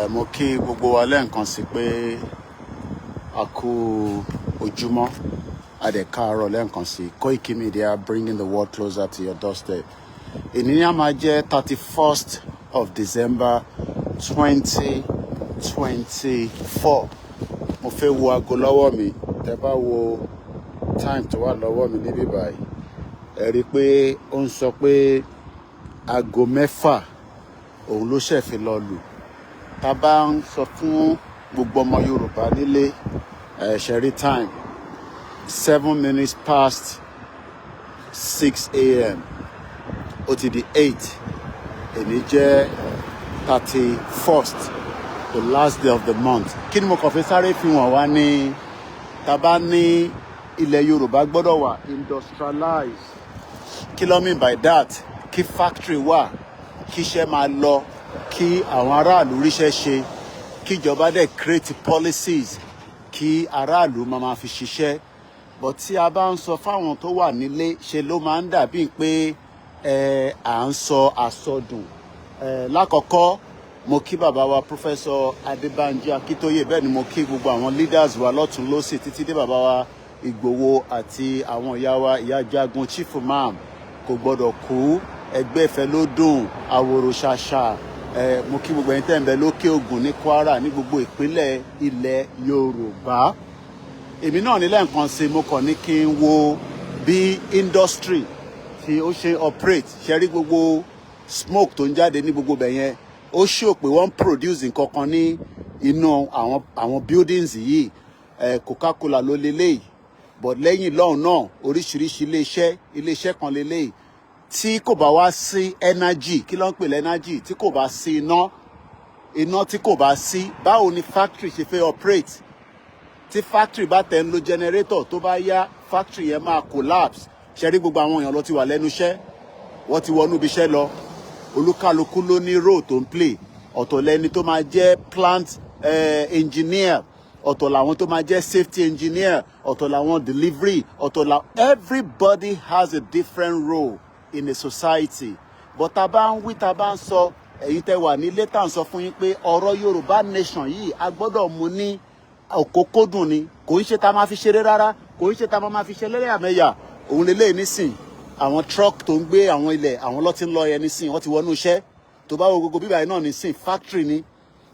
Mo kí gbogbo wa lẹ́ẹ̀kan sí pé a kú ojúmọ́, a dẹ̀ káàárọ̀ lẹ́ẹ̀kan sí. Koiki Media, bringing the world closer to your doorstep. Èní á máa jẹ́ 31st of December 2024. Mo fẹ́ wo aago lọ́wọ́ mi. Tẹ́ bá wo time tó wà lọ́wọ́ mi níbí báyìí, ẹ rí i pé ó ń sọ pé aago 6 òun ló ṣẹ̀ fi lọ lù. Tá a bá ń sọ fún gbogbo ọmọ Yorùbá nílé, ẹ ṣe rí time, 6:07 a.m., ó ti di 8. Èní jẹ́ 31st, the last day of the month. Kí ni mo kàn fi sáré fi wọ̀n wá ní? Tá a bá ní ilẹ̀ Yorùbá gbọ́dọ̀ wà industrialized, kí ló mean by that? Kí factory wà, kí iṣẹ́ máa lọ, kí àwọn aráàlú ríṣẹ́ ṣe, kí ìjọba dẹ̀ create policies kí aráàlú máa ma fi ṣiṣẹ́. But tí a bá ń sọ fáwọn tó wà nílé, ṣe ló máa ń dàbí pé ẹ à ń sọ àsọdùn. Lákọ̀ọ́kọ́, mo kí bàbá wa, Professor Adébánjí Akíntóyè. Bẹ́ẹ̀ ni mo kí gbogbo àwọn leaders wa lọ́tún lọ́sì, títí dé bàbá wa Ìgbòho àti àwọn ìyá wa, ìyá Jagun, Chief Imam kò gbọ́dọ̀ kú, ẹgbẹ́ ìfẹ́ ló dùn, àwòrò ṣàṣà. Mo kí gbogbo ẹ̀yin tẹ́ ń bẹ lókè Ògùn, ní Kwara, ní gbogbo ìpínlẹ̀ ilẹ̀ Yorùbá. Èmi náà ní lẹ́ẹ̀kan sí, mo kàn ní kí n wo bí industry tí ó ṣe operate. Ṣe rí gbogbo smoke tó ń jáde ní gbogbo bẹ̀ yẹn? Ó show pé wọ́n ń produce nǹkan kan ní inú àwọn buildings yìí. Coca-Cola ló leléyìí, but lẹ́yìn lọ́hùn náà, oríṣiríṣi iléeṣẹ́ kan leléyìí. Tí kò bá wá sí energy, kí ló ń pè lẹ́nergy? Tí kò bá sí iná, iná tí kò bá sí, báwo ni factory ṣe fẹ́ operate? Tí factory bá tẹ̀ ń lo generator, tó bá yá, factory yẹn máa collapse. Ṣe rí gbogbo àwọn èèyàn ló ti wà lẹ́nu iṣẹ́, wọ́n ti wọnú ibi iṣẹ́ lọ. Olúkálukú ló ní role tó ń play. Ọ̀tọ̀ lẹni tó máa jẹ́ plant engineer, ọ̀tọ̀ làwọn tó máa jẹ́ safety engineer, ọ̀tọ̀ làwọn delivery, ọ̀tọ̀ làwọn. Everybody has a different role in a society. But tá a bá ń wí, tá a bá ń sọ, ẹ̀yin tẹ́ wà nílé, tá à ń sọ fún yín pé ọ̀rọ̀ Yorùbá nation yìí, a gbọ́dọ̀ mú ní òkókódùn ni. Kò ń ṣe tá a máa fi ṣeré rárá, kò ń ṣe tá a máa fi ṣe lẹ́yàmẹ̀yà. Òun lélẹ́yìn nísìn, àwọn truck tó ń gbé àwọn ilẹ̀, àwọn ló ti ń lọ yẹn nísìn, wọ́n ti wọnú iṣẹ́. Tó bá wo gbogbo bíbáyìí náà nísìn, factory ni.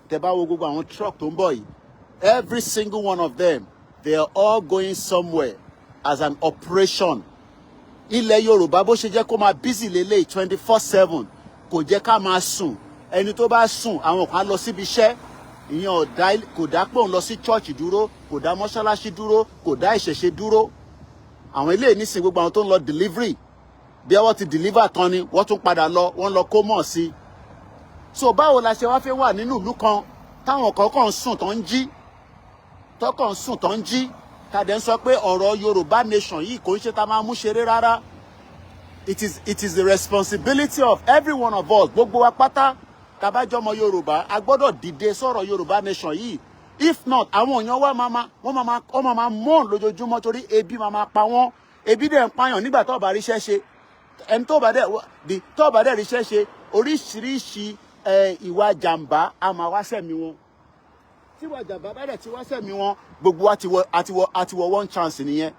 Tẹ́ bá wo gbogbo àwọn truck tó ń bọ̀ yìí, every single one of them, they are all going somewhere as an operation. Ilẹ̀ Yorùbá, bó ṣe jẹ́ kó máa busy lélẹ̀ 24/7, kò jẹ́ ká máa sùn. Ẹni tó bá sùn, àwọn kan á lọ síbi iṣẹ́. Ìyẹn ò dá, kò dá pé òun lọ sí church dúró, kò dá mọ́ṣáláṣí dúró, kò dá ìṣẹ̀ṣe dúró. Àwọn ilé ìnísìn, gbogbo àwọn tó ń lọ delivery, bí wọ́n ti deliver tán ni wọ́n tún padà lọ, wọ́n lọ kó mọ̀ sí. So báwo la ṣe wá fẹ́ wà nínú ìlú kan táwọn kọ̀ọ̀kan ń sùn tó ń jí, tọkàn ń sùn tó ń jí, tàdé ń sọ pé ọ̀rọ̀ Yorùbá nation yìí kò ń ṣe tá máa mú ṣeré rárá? It is the responsibility of every one of us. Gbogbo wa pátá, tá bá jọmọ Yorùbá, a gbọ́dọ̀ dìde sọ̀rọ̀ Yorùbá nation yìí. If not, àwọn èèyàn wa máa ma wọ́n máa ma wọ́n máa ma mourn lójoojúmọ́, torí ebi máa ma pa wọ́n. Ebi dẹ̀ ń pààyàn nígbà tó bá ríṣẹ́ ṣe. Ẹni tó bá dẹ̀ ríṣẹ́ ṣe, oríṣiríṣi ìwà jàǹbá a máa wá sẹ̀mí wọn. Tí ìwà jàǹbá bá dẹ̀ ti wá sẹ̀mí wọn, gbogbo wa ti wọ one chance nìyẹn.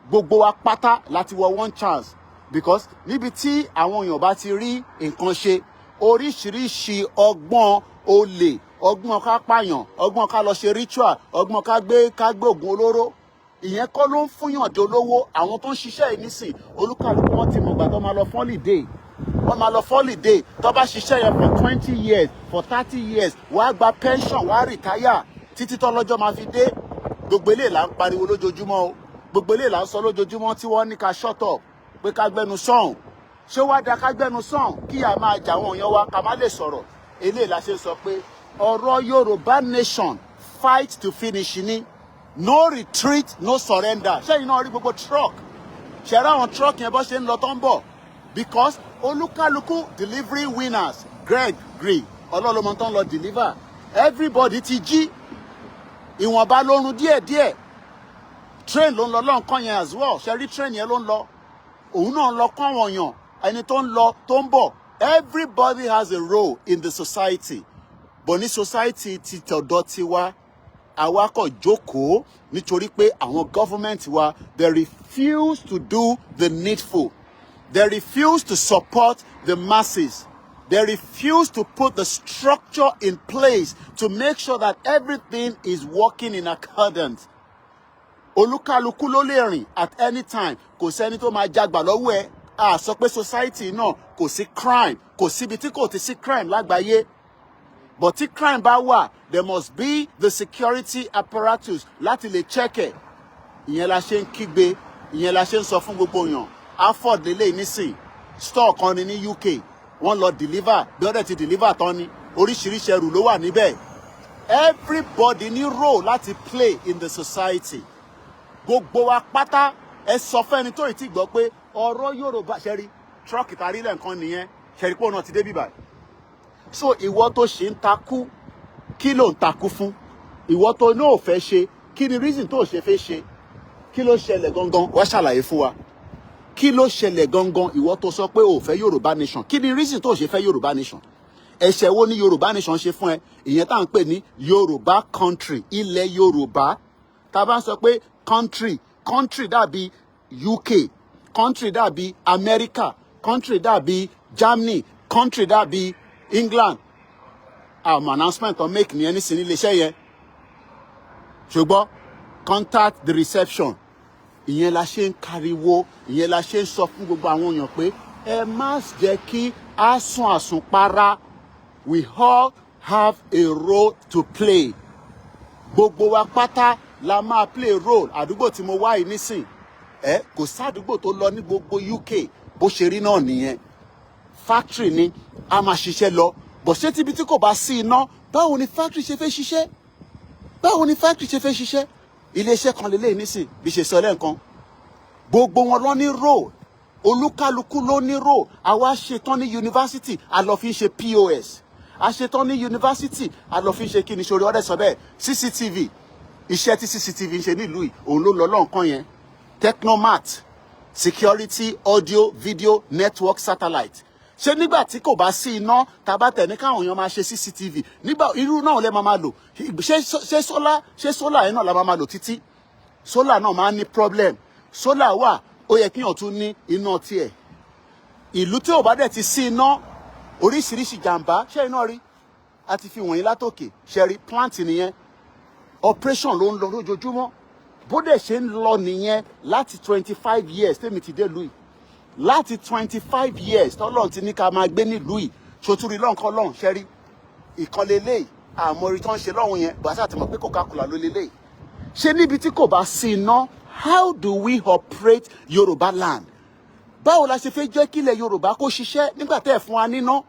Gbogbo wa pátá láti wọ one chance, because níbi tí àwọn èèyàn bá ti rí nǹkan ṣe, oríṣiríṣi ọgbọ́n olè, ọgbọ́n ká pààyàn, ọgbọ́n ká lọ ṣe ritual, ọgbọ́n ká gbé ògùn olóró, ìyẹn kọ́ ló ń fúnyàn dolówó. Àwọn tó ń ṣiṣẹ́ yìí nísìn, olúkàlùkù wọn ti mọ̀gbà tó máa lọ fún holiday. Wọ́n máa lọ holiday. Tó bá ṣiṣẹ́ yẹn for 20 years, for 30 years, wàá gba pension, wàá retire, títí tọ́lọ́jọ́ máa fi dé. Gbogbo eléyìí là ń pariwo lójoojúmọ́ o. Gbogbo eléyìí là ń sọ lójoojúmọ́, tí wọ́n ní ká shut up, pé ká gbẹnu sọ̀hún. Ṣé wàá da ká gbẹnu sọ̀hún, kí a máa jà àwọn èèyàn wa, ká má lè sọ̀rọ̀? Eléyìí la ṣe sọ pé ọ̀rọ̀ Yorùbá nation, fight to finish ni. No retreat, no surrender. Ṣẹ́yìn náà rí gbogbo truck? Ṣẹ̀rọ àwọn truck yẹn, bó ṣe ń lọ tó ń bọ̀? Because olúkálukú, delivery winners, Greg Green, ọlọ́lọ́mọ tó ń lọ deliver, everybody ti jí. Ìwọ̀nba lórun díẹ̀díẹ̀. Train ló ń lọ lọ́nkán yẹn as well. Ṣe rí train yẹn ló ń lọ? Òun náà ń lọ kọ́ àwọn èèyàn, ẹni tó ń lọ, tó ń bọ̀. Everybody has a role in the society. But ní society ti tọ̀dọ̀ tiwa, àwa kò jókòó nítorí pé àwọn government wa, they refuse to do the needful. They refuse to support the masses. They refuse to put the structure in place to make sure that everything is working in accordance. Olúkálukú ló lè rìn at any time, kò sẹ́ni tó máa jagbà lọ́wọ́ ẹ̀. A sọ pé society náà kò sí crime, kò síbi tí kò ti sí crime lágbàáyé. But tí crime bá wà, there must be the security apparatus láti lè check ẹ̀. Ìyẹn la ṣe ń kígbe, ìyẹn la ṣe ń sọ fún gbogbo èèyàn. Aford lélẹ́yìí nísìn, store kan ni ní UK, wọ́n lọ deliver bí wọ́n dẹ̀ ti deliver tán ni, oríṣiríṣi ẹrù ló wà níbẹ̀. Everybody ní role láti play in the society, gbogbo wa pátá. Ẹ sọ fẹ́ni tó ì tí gbọ́ pé ọ̀rọ̀ Yorùbá ṣẹ́rí truck tàrí lẹ́ǹkan nìyẹn, ṣẹ́rí pé òun náà ti dé bíbáyìí. So ìwọ tó ṣe ń takú, kí ló ń takú fún? Ìwọ tó ní ò fẹ́ ṣe, kí ni reason tó ṣe fẹ́ ṣe? Kí ló ṣẹlẹ̀ gangan? Wá ṣàlàyé fún wa kí ló ṣẹlẹ̀ gangan. Ìwọ tó sọ pé ò fẹ́ Yorùbá nation, kí ni reason tó ṣe fẹ́ Yorùbá nation? Ẹ̀ṣẹ̀ wo ni Yorùbá nation ṣe fún ẹ? Ìyẹn tá à ń pè ní Yorùbá country, ilẹ̀ Yorùbá. Tá a bá ń sọ pé country, country dàbí UK, country dàbí America, country dàbí Germany, country dàbí England. Àwọn announcement tó make ní ẹni sí ní iléeṣẹ́ yẹn, ṣùgbọ́n contact the reception. Ìyẹn la ṣe ń kariwo, ìyẹn la ṣe ń sọ fún gbogbo àwọn èèyàn pé ẹ má jẹ́ kí a sùn àsùnpara. We all have a role to play. Gbogbo wa pátá la máa play role. Àdúgbò tí mo wá yìí nísìn ẹ, kò sádùúgbò tó lọ ní gbogbo UK bó ṣe rí náà nìyẹn. Factory ni a máa ṣiṣẹ́ lọ bọ̀, ṣé tíbi tí kò bá sí iná, báwo ni factory ṣe fẹ́ ṣiṣẹ́? Báwo ni factory ṣe fẹ́ ṣiṣẹ́? Iléeṣẹ́ kan lélẹ́yìn nísìn, bí ṣe sọ lẹ́ǹkan, gbogbo wọn ló ní role, olúkálukú ló ní role. Àwa ṣetán ní yunifásitì, a lọ fi ń ṣe POS. A ṣetán ní yunifásitì, a lọ fi ń ṣe kí ni sórí ọdẹ sọ bẹ́ẹ̀, CCTV. Iṣẹ́ tí CCTV ń ṣe nílùú yìí, òun ló lọ lọ́nkàn yẹn. Technomat security audio video network satellite. Ṣé nígbà tí kò bá sí iná, tá a bá tẹ̀ ní káwọn èèyàn máa ṣe CCTV, nígbà irú náà lè máa lò? Ṣé solar, ṣé solar yẹn náà la máa lò títí? Solar náà máa ń ní problem. Solar wà, ó yẹ kíyàn tún ní iná tiẹ̀. Ìlú tí ò bá dẹ̀ ti sí iná, oríṣiríṣi jàǹbá. Ṣé iná rí a ti fi wọ̀nyí látòkè? Ṣe rí plant nìyẹn, operation ló ń lọ lójoojúmọ́. Bó dẹ̀ ṣe ń lọ nìyẹn láti 25 years tèmi ti dé ìlú yìí, láti 25 years tọ́lọ́run ti ní ká máa gbé nílùú yìí. Ṣòtúrí lọ́nkọ́ lọ́hùn, ṣẹ́rí ìkànnì eléyìí, àmọ́ orí tó ń ṣe lọ́hùn yẹn bàtà ti mọ̀ pé Coca-Cola ló lélẹ́yìí. Ṣé níbi tí kò bá sí iná, how do we operate Yorùbá land? Báwo la ṣe fẹ́ jẹ́ kí ilẹ̀ Yorùbá kó ṣiṣẹ́ nígbà tẹ́ ẹ̀ fún wa níná?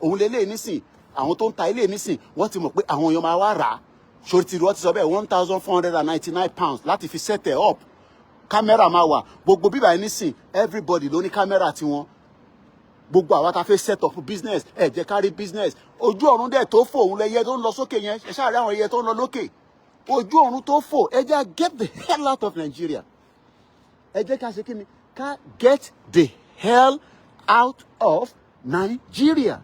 Òun lélẹ́yìí nísìn, àwọn tó ń ta ilé nísìn, wọ́n ti mọ̀ pé àwọn èèyàn máa wá rà á. Ṣòrí ti rí, wọ́n ti sọ bẹ́ẹ̀, £1,499 láti fi set it up. Kámẹ́rà máa wà gbogbo bíbá yìí nísìn. Everybody ló ní kámẹ́rà tiwọn. Gbogbo àwa ta fẹ́ set up business, ẹ jẹ́ ká rí business. Ojú ọ̀run dẹ̀ tó fò, òun lẹyẹ tó ń lọ sókè yẹn. Ẹ ṣáà rí àwọn ẹyẹ tó ń lọ lókè, ojú ọ̀run tó fò. Ẹ jẹ́ get the hell out of Nigeria. Ẹ jẹ́ ká ṣe kí ni, ká get the hell out of Nigeria.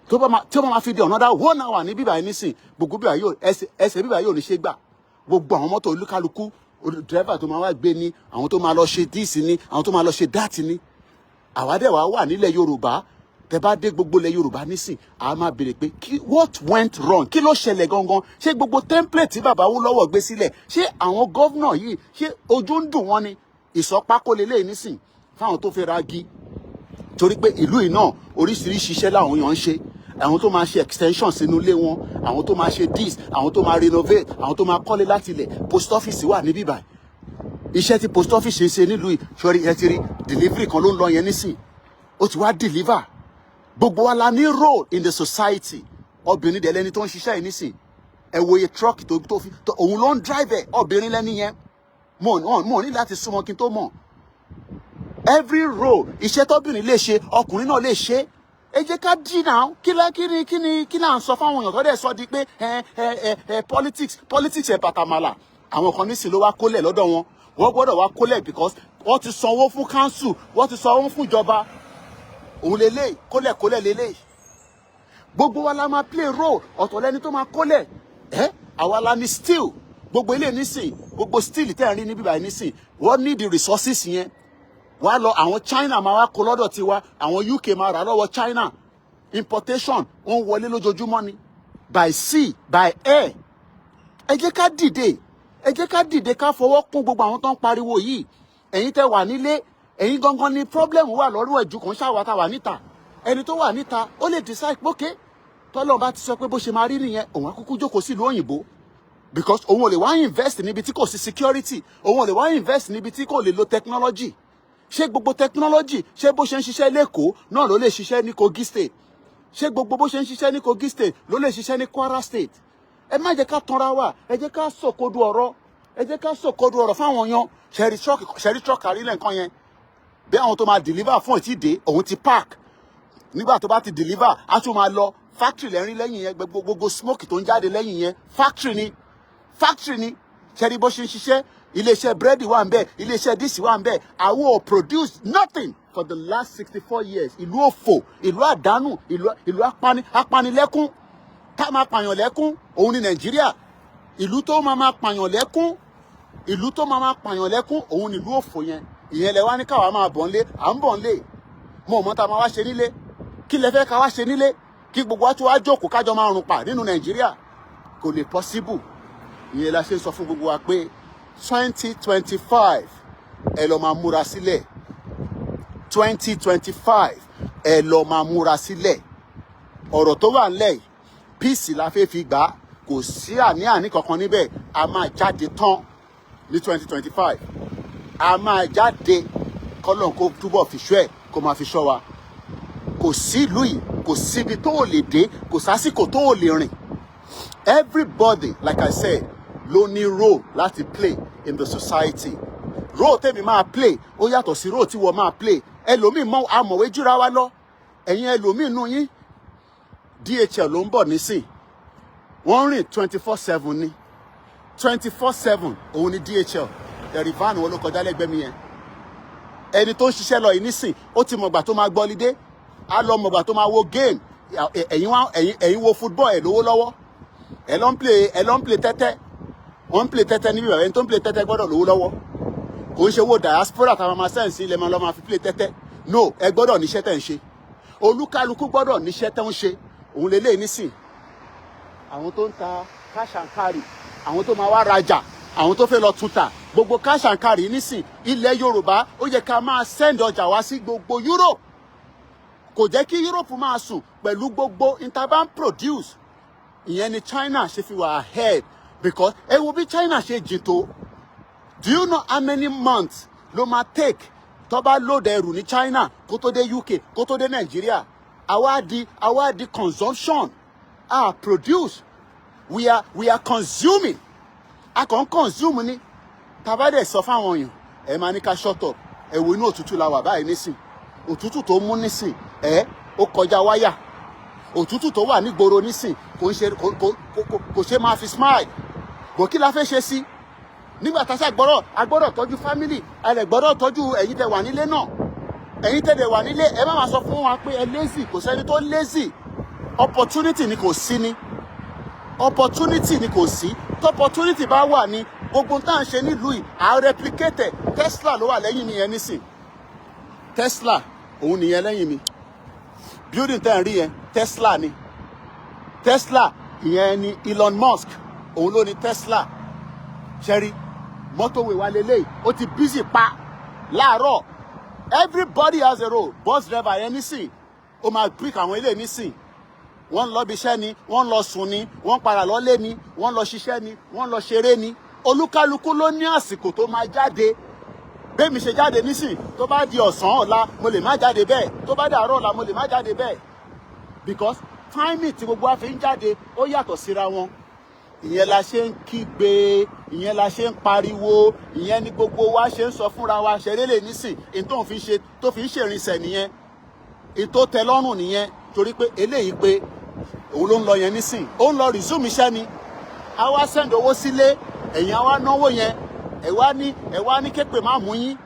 Tó bá máa tí ó bá máa fi di another one hour ní bíbá yìí nísìn, gbogbo bíbá yóò ẹsẹ̀ ẹsẹ̀ bíbá yóò ní ṣe gbà. Gbogbo àwọn mọ́tò olúkálukú, dírẹ́fà tó máa wá gbé ní, àwọn tó máa lọ ṣe this ní, àwọn tó máa lọ ṣe that ní. Àwa dẹ̀ wá wà nílẹ̀ Yorùbá. Tẹ bá dé gbogbo ilẹ̀ Yorùbá nísìn, a máa béèrè pé kí, what went wrong? Kí ló ṣẹlẹ̀ gangan? Ṣé gbogbo template tí bàbá Awólọ́wọ̀ gbé sílẹ̀, ṣé àwọn governor yìí, ṣé ojú ń dùn wọ́n ni? Ìsọpákó lélẹ́yìí nísìn fáwọn tó fẹ́ ra gi, torí pé ìlú yìí náà, oríṣiríṣi iṣẹ́ làwọn èèyàn ń ṣe. Àwọn tó máa ṣe extension sínú ilé wọn, àwọn tó máa ṣe this, àwọn tó máa renovate, àwọn tó máa kọ́lé láti ilẹ̀. Post office wà níbí báyìí. Iṣẹ́ tí post office ń ṣe nílùú yìí, sọ́rí, ẹ ti rí delivery kan ló ń lọ yẹn nísìn, ó ti wá deliver. Gbogbo wa la ní role in the society. Obìnrin dẹ̀ lẹni tó ń ṣiṣẹ́ yìí nísìn. Ẹ wo iye truck tó fi òun ló ń drive ẹ̀. Obìnrin lẹ́ni yẹn, mo ní láti súnmọ́ kí n tó mọ̀. Every role, iṣẹ́ tóbìnrin lè ṣe, ọkùnrin náà lè ṣe. Ẹ jẹ́ ká dì náà. Kí lá kí ni kí ni kí là ń sọ fáwọn èèyàn tó dẹ̀ sọ di pé ẹ ẹ ẹ ẹ politics, politics ẹ bàtàmàlà. Àwọn kan nísìn ló wá kólẹ̀ lọ́dọ̀ wọn. Wọ́n gbọ́dọ̀ wá kólẹ̀ because wọ́n ti sanwó fún council, wọ́n ti sanwó fún ìjọba. Òun lélẹ̀ kólẹ̀ kólẹ̀ lélẹ̀. Gbogbo wa la máa play role. Ọ̀tọ̀ lẹni tó máa kólẹ̀ ẹ́. Àwa la ní steel, gbogbo ilé nísìn, gbogbo steel tẹ́ ẹ̀ ń rí níbí báyìí nísìn, wọ́n need the resources yẹn. Wá lọ, àwọn China máa wá kó lọ́dọ̀ tiwa, àwọn UK máa rà lọ́wọ́ China. Importation ó ń wọlé lójoojúmọ́ ni, by sea, by air. Ẹ jẹ́ ká dìde, ẹ jẹ́ ká dìde, ká fọwọ́ kún gbogbo àwọn tó ń pariwo yìí. Ẹ̀yin tẹ́ wà nílé, ẹ̀yin gangan ni problem wà lọ́rùn ẹ̀jú kò ń ṣàwà tá wà níta. Ẹni tó wà níta, ó lè decide pé okay, tọ́lọ́run bá ti sọ pé bó ṣe máa rí nìyẹn, òun á kúkú jókòó sílùú òyìnbó, because òun ò lè wá invest níbi tí kò sí security, òun ò lè wá invest níbi tí kò lè lo technology. Ṣé gbogbo technology, ṣé bó ṣe ń ṣiṣẹ́ l'Ékòó náà ló lè ṣiṣẹ́ ní Kogi State? Ṣé gbogbo bó ṣe ń ṣiṣẹ́ ní Kogi State ló lè ṣiṣẹ́ ní Kwara State? Ẹ má jẹ́ ká tanra wa. Ẹ jẹ́ ká sọ̀kodu ọ̀rọ̀, ẹ jẹ́ ká sọ̀kodu ọ̀rọ̀ fáwọn yan. Ṣẹ̀rí truck àrílẹ̀ nǹkan yẹn bí àwọn tó máa deliver fún ìtì dé, òun ti park. Nígbà tó bá ti deliver, á tún máa lọ. Factory lẹ́rìn lẹ́yìn yẹn, gbogbo smoke tó ń jáde lẹ́yìn yẹn, factory ni, factory ni. Ṣẹ́rí bó ṣe ń ṣiṣẹ́? Iléeṣẹ́ búrẹ́dì wà ń bẹ̀, iléeṣẹ́ díìsì wà ń bẹ̀. Àwọn ò produce nothing for the last 64 years. Ìlú òfò, ìlú àdánù, ìlú apanilẹ́kún, ká máa pààyàn lẹ́kún, òun ni Nàìjíríà. Ìlú tó máa máa pààyàn lẹ́kún, ìlú tó máa máa pààyàn lẹ́kún, òun ni ìlú òfò yẹn. Ìyẹn lẹ wá ní káwa máa bọ̀ ńlé. À ń bọ̀ ńlé, mo mọ̀ tá a máa wá ṣe nílé. Kí lẹ fẹ́ ká wá ṣe nílé? Kí gbogbo wa tún wá jókòó, kájọ máa rùn pa nínú Nàìjíríà? Kò lè possible. Ìyẹn la ṣe ń sọ fún gbogbo wa pé 2025, ẹ lọ máa múra sílẹ̀. 2025, ẹ lọ máa múra sílẹ̀. Ọ̀rọ̀ tó wà nílẹ̀ yìí, peace la fẹ́ fi gbà á, kò sí àní-àní kankan níbẹ̀. A máa jáde tán ní 2025, a máa jáde. Kọ́lọ́n kó túbọ̀ fi ṣọ́ ẹ̀, kó máa fi ṣọ́ wa. Kò sí ìlú yìí, kò síbi tó ò lè dé, kò sásìkò tó ò lè rìn. Everybody, like I said, ló ní role láti play in the society. Role tèmi máa play, ó yàtọ̀ sí role tí wọ́n máa play. Ẹlòmíì mọ amọ̀wé júra wa lọ. Ẹ̀yin ẹlòmíì nù yín, DHL ló ń bọ̀ nísìn, wọ́n rìn 24/7 ní 24/7, òun ni DHL. Ẹ̀rì van wọn ló kọjá lẹ́gbẹ̀ẹ́ mi yẹn. Ẹni tó ń ṣiṣẹ́ lọ yìí nísìn, ó ti mọ̀gbà tó máa gbọ́lidé, á lọ mọ̀gbà tó máa wo game. Ẹ̀yin wá, ẹ̀yin wo football, ẹ̀ lówó lọ́wọ́, ẹ̀ ló ń play, ẹ̀ ló ń play tẹ́tẹ́. Wọ́n ń play tẹ́tẹ́ níbí bàbá. Ẹni tó ń play tẹ́tẹ́ gbọ́dọ̀ lówó lọ́wọ́. Kò ń ṣe owó diaspora táwọn máa send sí ilẹ̀ máa lọ́ máa fi play tẹ́tẹ́. No, ẹ gbọ́dọ̀ níṣẹ́ tẹ̀ ń ṣe. Olúkálukú gbọ́dọ̀ níṣẹ́ tẹ̀ ń ṣe. Òun lè léyìí nísìn, àwọn tó ń ta cash and carry, àwọn tó máa wá rajà, àwọn tó fẹ́ lọ tún ta gbogbo cash and carry nísìn. Ilẹ̀ Yorùbá, ó yẹ ká máa send ọjà wá sí gbogbo Europe. Kò jẹ́ kí Europe máa sùn pẹ̀lú gbogbo interbank produce. Ìyẹn ni China ṣe fi wà ahead, because ẹ wo bí China ṣe jìn tó. Do you know how many months ló máa take tó bá load ẹrù ní China kó tó dé UK, kó tó dé Nàìjíríà? Àwa di consumption, ah, produce. We are consuming. A kàn ń consume ni. Tá bá dẹ̀ sọ fáwọn èèyàn, ẹ máa ní ká shut up. Ẹ wo inú òtútù la wà báyìí nísìn. Òtútù tó mú nísìn, ẹ ó kọjá wáyà. Òtútù tó wà nígboro nísìn, kò ń ṣe kò ṣe máa fi smile bò. Kí la fẹ́ ṣe sí nígbà tá a ṣe gbọ́dọ̀, a gbọ́dọ̀ tọ́jú family, a lè gbọ́dọ̀ tọ́jú ẹ̀yin tẹ́ wà nílé náà. Ẹ̀yin tẹ́ dẹ̀ wà nílé, ẹ má máa sọ fún wa pé ẹ lazy. Kò sẹ́ni tó lazy. Opportunity ni kò sí ni, opportunity ni kò sí. Tó opportunity bá wà ní, gbogbo tá à ń ṣe nílùú yìí, à ń replicate. Tesla ló wà lẹ́yìn mi yẹn nísìn. Tesla òun nìyẹn lẹ́yìn mi. Building tẹ́ ń rí yẹn, Tesla ni. Tesla ìyẹn ni Elon Musk, òun ló ní Tesla. Ṣẹ́rí motorway wa lélẹ́yìí, ó ti busy pa láàárọ̀. Everybody has a role. Bus driver yẹn nísìn, ó máa pick àwọn ilé nísìn. Wọ́n ń lọ bí iṣẹ́ ni, wọ́n ń lọ sùn ni, wọ́n ń padà lọ́lé ni, wọ́n ń lọ ṣiṣẹ́ ni, wọ́n ń lọ ṣeré ni. Olúkálukú ló ní àsìkò tó máa jáde. Bẹ́ẹ̀mi ṣe jáde nísìn, tó bá di ọ̀sán ọ̀la, mo lè má jáde bẹ́ẹ̀. Tó bá dàárọ̀ ọ̀la, mo lè má jáde bẹ́ẹ̀, because timing tí gbogbo wa fi ń jáde, ó yàtọ̀ síra wọn. Ìyẹn la ṣe ń kígbe, ìyẹn la ṣe ń pariwo, ìyẹn ni gbogbo wa ṣe ń sọ fúnra wa. Ṣeré lè nísìn, èyí tó ń fi ṣe, tó fi ń ṣèrìnsẹ̀ nìyẹn, èyí tó tẹ́ lọ́rùn nìyẹn, torí pé eléyìí pé òun ló ń lọ yẹn nísìn, ó ń lọ resume iṣẹ́ ni. A wá send owó sílé, ẹ̀yin á wá náwó yẹn. Ẹ wá ní képe má mú yín.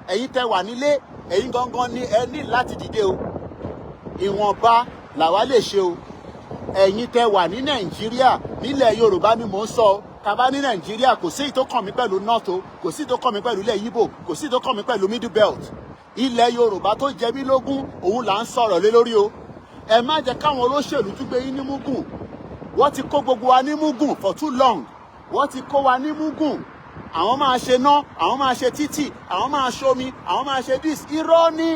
Ẹ̀yin tẹ́ wà nílé, ẹ̀yin gangan ni ẹ ní láti dìde o. Ìwọ̀nba làwa lè ṣe o. Ẹ̀yin tẹ́ wà ní Nàìjíríà, nílẹ̀ Yorùbá ni mò ń sọ. Tàbá ní Nàìjíríà, kò sí ìtó kàn mí pẹ̀lú North o, kò sí ìtó kàn mí pẹ̀lú ilẹ̀ Yíbò, kò sí ìtó kàn mí pẹ̀lú Middle Belt. Ilẹ̀ Yorùbá tó jẹ mí lógún, òun là ń sọ̀rọ̀ lé lórí o. Ẹ má jẹ́ káwọn olóṣèlú tún gbé yín ní múgùn. Wọ́n ti kó gbogbo wa ní múgùn for too long. Wọ́n ti kó wa ní múgùn. Àwọn máa ṣe ná, àwọn máa ṣe títì, àwọn máa ṣomi, àwọn máa ṣe this. Irọ́ ni,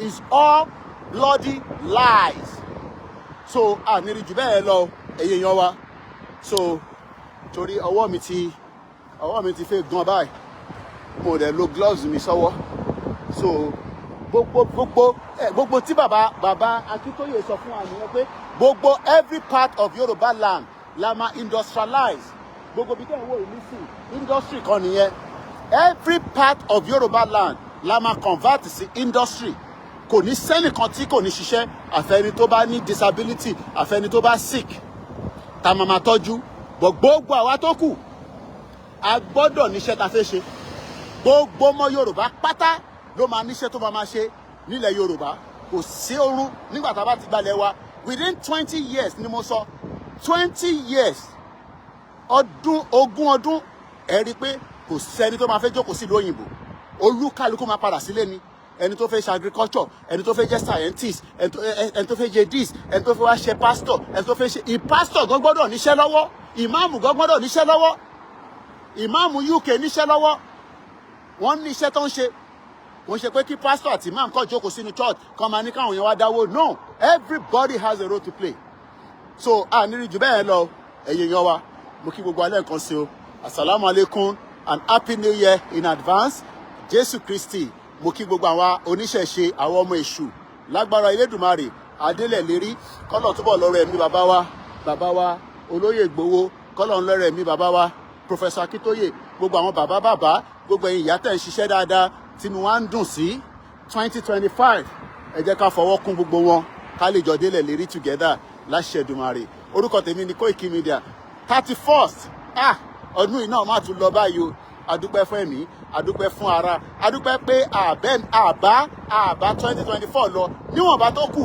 is all bloody lies. So àníri jù bẹ́ẹ̀ lọ, ẹ̀yin èèyàn wa. So torí ọwọ́ mi ti fẹ́ gan báyìí, mo dẹ̀ lo gloves mi sọ́wọ́. So gbogbo tí bàbá Akíntóyè sọ fún wa nìyẹn pé gbogbo every part of Yorùbá land la máa industrialize. Gbogbo bí tẹ́ ń wò yìí nísìn, industry kan nìyẹn. Every part of Yorùbá land la máa convert sí industry. Kò ní sẹ́nìkan tí kò ní ṣiṣẹ́, àfẹni tó bá ní disability, àfẹni tó bá sick tá máa máa tọ́jú. But gbogbo àwa tó kù, a gbọ́dọ̀ níṣẹ́ ta fẹ́ ṣe. Gbogbo ọmọ Yorùbá pátá ló máa níṣẹ́ tó máa máa ṣe nílẹ̀ Yorùbá. Kò sí oorun nígbà tá a bá ti gbalẹ̀ wa. Within 20 years ni mo sọ, 20 years, ọdún 20 ọdún, ẹ rí i pé kò sẹ́ni tó máa fẹ́ jókòó sílùú òyìnbó. Olúkálukú máa padà sílé ni. Ẹni tó fẹ́ ṣe agriculture, ẹni tó fẹ́ jẹ́ scientist, ẹni tó fẹ́ jẹ́ this, ẹni tó fẹ́ wá ṣe pastor, ẹni tó fẹ́ ṣe ìpásítọ̀ gan gbọ́dọ̀ níṣẹ́ lọ́wọ́, ìmáàmù gan gbọ́dọ̀ níṣẹ́ lọ́wọ́. Ìmáàmù UK níṣẹ́ lọ́wọ́, wọ́n ní iṣẹ́ tó ń ṣe. Wọ́n ṣe pé kí pastor àti imam kó jókòó sínú church kó máa ní káwọn èèyàn wá dáwó. No, everybody has a role to play. So a nírí jù bẹ́ẹ̀ lọ, ẹ̀yin èèyàn wa. Mo kí gbogbo alẹ́ nǹkan sí o. Asalaamu alaikum and happy new year in advance. Jésù Kristi. Mo kí gbogbo àwọn oníṣẹ̀ṣe, àwọn ọmọ èṣù. Lágbára Elédùmarè, adélẹ̀ lérí. Kọ́lọ̀ túbọ̀ lọ́rọ̀ ẹ̀mí bàbá wa olóyè Ìgbòho, kọ́lọ̀ ń lọ́rọ̀ ẹ̀mí bàbá wa Professor Akíntóyè, gbogbo àwọn bàbá bàbá, gbogbo ẹ̀yin ìyá tẹ̀ ń ṣiṣẹ́ dáadáa tínú wa ń dùn sí. 2025, ẹ jẹ́ ká fọwọ́ kún gbogbo wọn, ká lè jọ délẹ̀ lérí together láṣẹ Èdùmàrè. Orúkọ tèmi ni Koiki Media. 31st, ah, ọdún yìí náà má tún lọ báyìí o. Adúpẹ́ fún ẹ̀mí, adúpẹ́ fún ara, adúpẹ́ pé àbá 2024 lọ níwọ̀nba tó kù.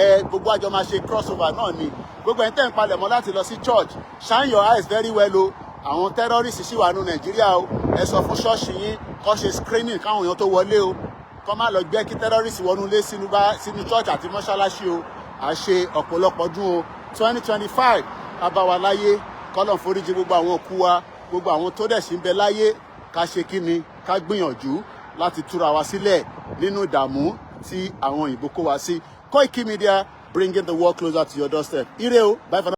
Ẹ gbogbo àjọ máa ṣe crossover náà ni. Gbogbo ẹni tẹ́ ń palẹ̀mọ́ láti lọ sí church, shine your eyes very well o. Àwọn terrorists ṣì wà nù Nàìjíríà o. Ẹ sọ fún ṣọ́ọ̀ṣì yín kó ṣe screening káwọn èèyàn tó wọlé o, kó má lọ gbẹ́ kí terrorists wọnú ilé sínú bá sínú church àti mọ́ṣáláṣí o. À ṣe ọ̀pọ̀lọpọ̀ ọdún o. 2025 abáwa láyé. Kọ́lọ̀ foríjì gbogbo àwọn òkú wa, gbogbo àwọn tó dẹ̀ sí ń bẹ láyé. Ká ṣe kí ni? Ká gbìyànjú láti túra wa sílẹ̀ nínú ìdààmú tí àwọn òyìnbó kó wa sí. Koiki Media, bringing the world closer to your doorstep. Ire o, bye for now.